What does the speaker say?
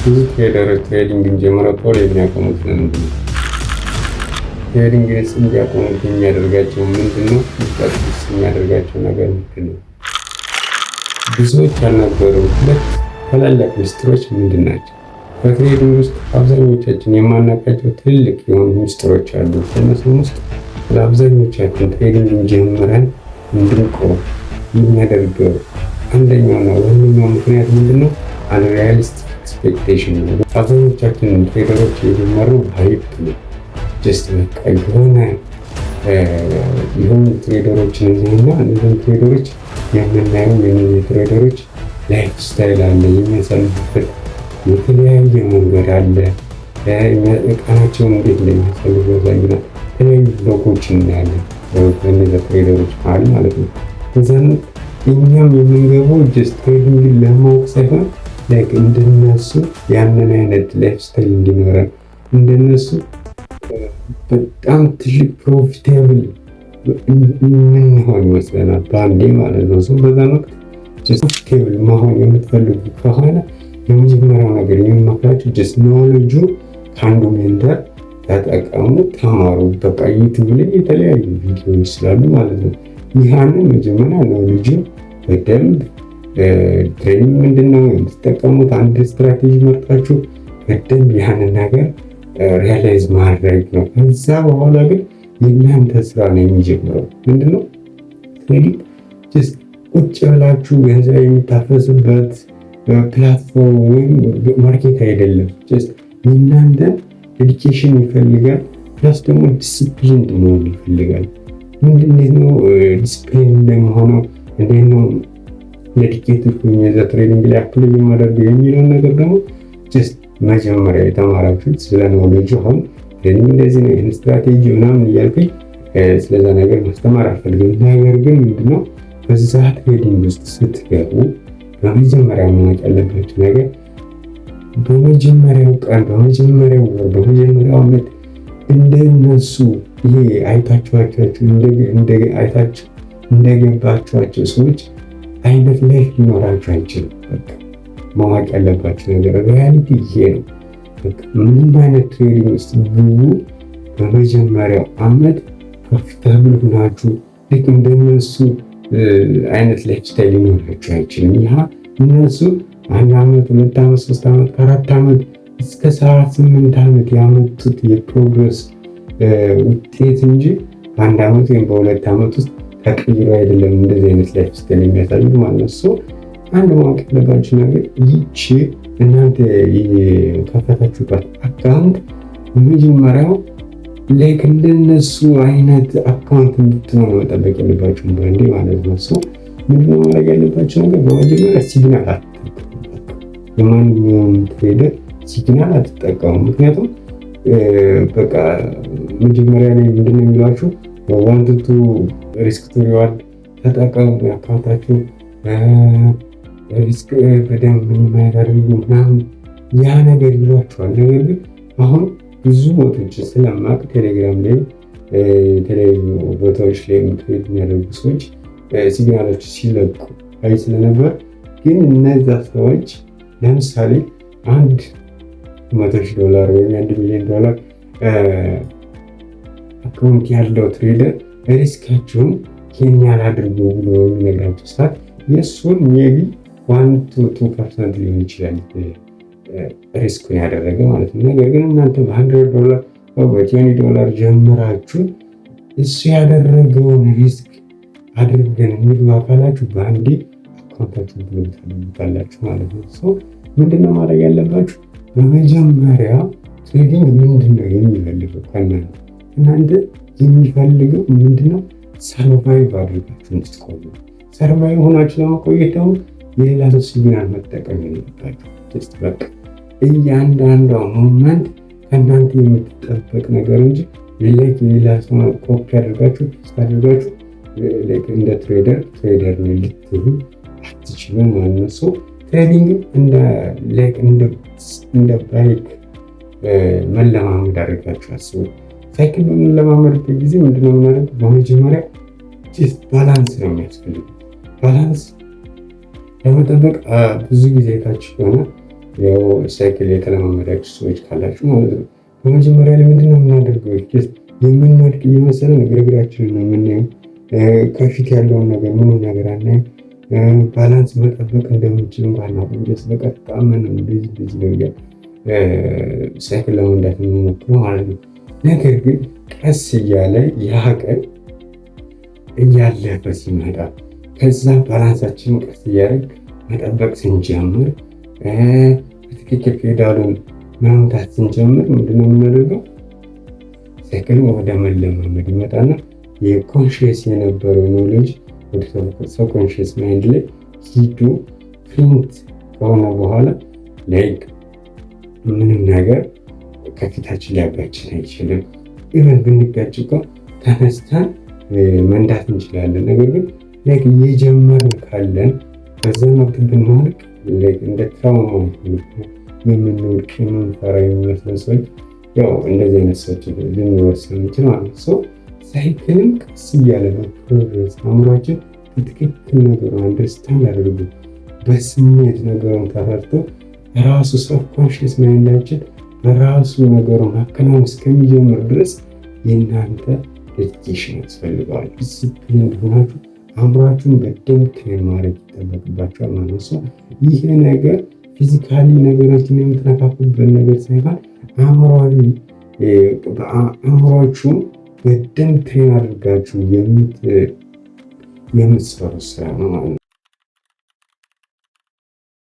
ብዙ trader ኦች trading ን ጀምረው ቶሎ የሚያቆሙት ለምንድን ነው? Trading ንስ እንዲያቆሙት የሚያደርጋቸው ምንድን ነው? እንዲቀጥሉስ የሚያደርጋቸው ነገር ምንድን ነው? ብዙዎች ያልነበሩ ሁለት ታላላቅ ምስጢሮች ምንድን ናቸው? በ trading ውስጥ አብዛኞቻችን የማናውቃቸው ትልልቅ የሆኑ ምስጢሮች አሉ። ከእነሱም ውስጥ ለአብዛኞቻችን trading ን ጀምረን እንድንቆም የሚያደርገው አንደኛውና ዋነኛው ምክንያት ምንድን ነው? Unrealistic expectation ነው። አብዛኞቻችን trader ኦች የጀመርነው በ hype ነው። Just በቃ የሆኑ trader ኦችን እናይና እነዚህን trader ኦች የምናየው የእነዚህ trader ኦች lifestyle አለ፣ የሚያሳልፉበት የተለያየ መንገድ አለ፣ ቀናቸውን እንዴት እንደሚያሳልፉ ያሳዩናል። የተለያዩ vlog ኦች እናያለን በእነዚያ trader ኦች መሀል ማለት ነው። ከዛም እኛም የምንገባው just trading ን ለማወቅ ሳይሆን like እንደነሱ ያንን አይነት lifestyle እንዲኖረን፣ እንደነሱ በጣም ትልቅ profitable የምንሆን ይመስለናል በአንዴ ማለት ነው። በዛን ወቅት profitable መሆን የምትፈልጉ ከሆነ የመጀመሪያው ነገር የምመክራችሁ just knowledge ኡ ከአንዱ mentor ተጠቀሙ፣ ተማሩ። በቃ YouTube ላይ የተለያዩ ቪዲዮዎች ስላሉ ማለት ነው። ይህንን መጀመሪያ knowledge ኡ በደንብ training ምንድን ነው የምትጠቀሙት፣ አንድ ስትራቴጂ መርጣችሁ በደንብ ያንን ነገር realize ማድረግ ነው። ከዛ በኋላ ግን የእናንተ ስራ ነው የሚጀምረው። ምንድነው? Trading just ቁጭ ብላችሁ ገንዘብ የሚታፈስበት platform ወይም market አይደለም። Just የእናንተ dedication ይፈልጋል። Plus ደግሞ ዲስፕሊን መሆን ይፈልጋል። እንዴት ነው ዲስፕሊን እንደመሆነው፣ እንዴት ነው dedicated ሆኜ እዛ trading ላይ apply የማደርገው የሚለውን ነገር ደግሞ just መጀመሪያ የተማራችሁት ስለ knowledge፣ አሁን trading እንደዚህ ነው፣ ይህን ስትራቴጂ ምናምን እያልኩኝ ስለዛ ነገር ማስተማር አልፈልግም። ነገር ግን ምንድነው፣ በዛ trading ውስጥ ስትገቡ በመጀመሪያ ማወቅ ያለባችሁ ነገር በመጀመሪያው ቀን፣ በመጀመሪያው ወር፣ በመጀመሪያው ዓመት እንደነሱ ይሄ አይታችሁ እንደገባችኋቸው ሰዎች አይነት life ሊኖራችሁ አይችልም። በቃ ማወቅ ያለባችሁ ነገር reality ይሄ ነው። ምንም አይነት trading ውስጥ ግቡ፣ በመጀመሪያው ዓመት profitable ሆናችሁ ልክ እንደነሱ አይነት lifestyle ሊኖራችሁ አይችልም። ይህ እነሱ 1 ዓመት፣ 2 ዓመት፣ 3 ዓመት፣ ከ4 ዓመት እስከ 7፣ 8 ዓመት ያመጡት የ progress ውጤት እንጂ በ1 ዓመት ወይም በ2 ዓመት ውስጥ ተቀይሮ አይደለም እንደዚህ አይነት lifestyle የሚያሳዩት ማለት ነው። አንድ ማወቅ ያለባችሁ ነገር ይቺ እናንተ የከፈታችሁባት account በመጀመሪያው like እንደነሱ አይነት account እንድትሆኑ መጠበቅ ያለባችሁ በአንዴ ማለት ነው። ምንድነው ማድረግ ያለባችሁ ነገር? በመጀመሪያ signal አትጠቀሙ። የማንኛውም trader signal አትጠቀሙ። ምክንያቱም በቃ መጀመሪያ ላይ ምንድነው የሚሏችሁ? 1 to 2 risk to reward ተጠቀሙ፣ account ኣችሁ risk በደንብ minimize አድርጉ ምናምን ያ ነገር ይሏቸዋል። ነገር ግን አሁን ብዙ ቦታዎች ስለማቅ ቴሌግራም ላይ የተለያዩ ቦታዎች ላይ trade የሚያደርጉ ሰዎች signal ኦች ሲለቁ አይ ስለነበር፣ ግን እነዛ ሰዎች ለምሳሌ 100,000 ዶላር ወይም 1 ሚሊዮን ዶላር account ያለው trader risk ኣችሁን ይህን ያህል አድርጉ ብሎ የሚነግራቸው ሰዓት የእሱን maybe 1 to 2% ሊሆን ይችላል risk ኡን ያደረገ ማለት ነው። ነገር ግን እናንተ በ100 ዶላር፣ በ20 ዶላር ጀምራችሁ እሱ ያደረገውን risk አድርገን የሚግባ ካላችሁ በአንዴ account ኣችሁ block ታደርጉታላችሁ ማለት ነው። ምንድነው ማድረግ ያለባችሁ? በመጀመሪያ trading ምንድነው የሚፈልገው ከእናንተ? እናንተ የሚፈልገው ምንድነው? Survive አድርጋችሁ እንድትቆዩ። Survive ሆናችሁ ለመቆየት ደግሞ የሌላ ሰው signal መጠቀም የለባችሁ። Just በቃ እያንዳንዷ moment ከእናንተ የምትጠበቅ ነገር እንጂ like የሌላ ሰው ኮፒ አድርጋችሁ paste አድርጋችሁ እንደ trader ነው ልትሉ አትችሉም ማለት ነው። Trading እንደ bike መለማመድ አድርጋችሁ አስቡ። ሳይክል በምንለማመድበት ጊዜ ምንድነው የምናደርገው? በመጀመሪያ balance ነው የሚያስፈልገው። Balance ለመጠበቅ ብዙ ጊዜ ታች ከሆነ ያው ሳይክል የተለማመዳችሁ ሰዎች ካላችሁ ማለት ነው። በመጀመሪያ ላይ ምንድን ነው የምናደርገው? የምንወድቅ እየመሰለን እግራችንን ነው የምናየው። ከፊት ያለውን ነገር ምንም ነገር አናይም። Balance መጠበቅ እንደምንችል እንኳን አናውቅም። Just በቃ ተጣመን ነው እንደዚህ እንደዚህ ነው እያልን ሳይክል ለመንዳት የምንሞክረው ማለት ነው። ነገር ግን ቀስ እያለ ያ ቀን እያለፈ ሲመጣ፣ ከዛ balance ኣችንን ቀስ እያደረግ መጠበቅ ስንጀምር፣ በትክክል ፔዳሉን መምታት ስንጀምር ምንድነው የምናደርገው? ሳይክል ወደ መለማመድ ይመጣና የ conscious የነበረው knowledge ወደ subconscious mind ላይ ሂዶ print ከሆነ በኋላ like ምንም ነገር ከፊታችን ሊያጋጭን አይችልም። Even ብንጋጭ እኮ ተነስተን መንዳት እንችላለን። ነገር ግን like እየጀመርን ካለን በዛን ወቅት ብንወድቅ like እንደ trauma የምንወድቅ፣ የምንፈራ የሚመስለን ሰዎች፣ ያው እንደዚህ አይነት ሰዎች ልንኖር ስለምንችል ማለት ነው። ሳይክልም ቀስ እያለ በ progress አእምሯችን በትክክል ነገሩን understand አድርጎ፣ በስሜት ነገሩን ተረድቶ፣ ራሱ subconscious mind ኣችን በራሱ ነገሩን ማከናወን እስከሚጀምር ድረስ የእናንተ dedication ያስፈልገዋል። ዲሲፕሊን ሆናችሁ አእምሯችሁን በደንብ train ማድረግ ይጠበቅባቸዋል ማለት ነው። ይህ ነገር physically ነገሮችን የምትነካኩበት ነገር ሳይሆን አእምሯዊ፣ አእምሯችሁን በደንብ train አድርጋችሁ የምትሰሩት ስራ ነው ማለት ነው።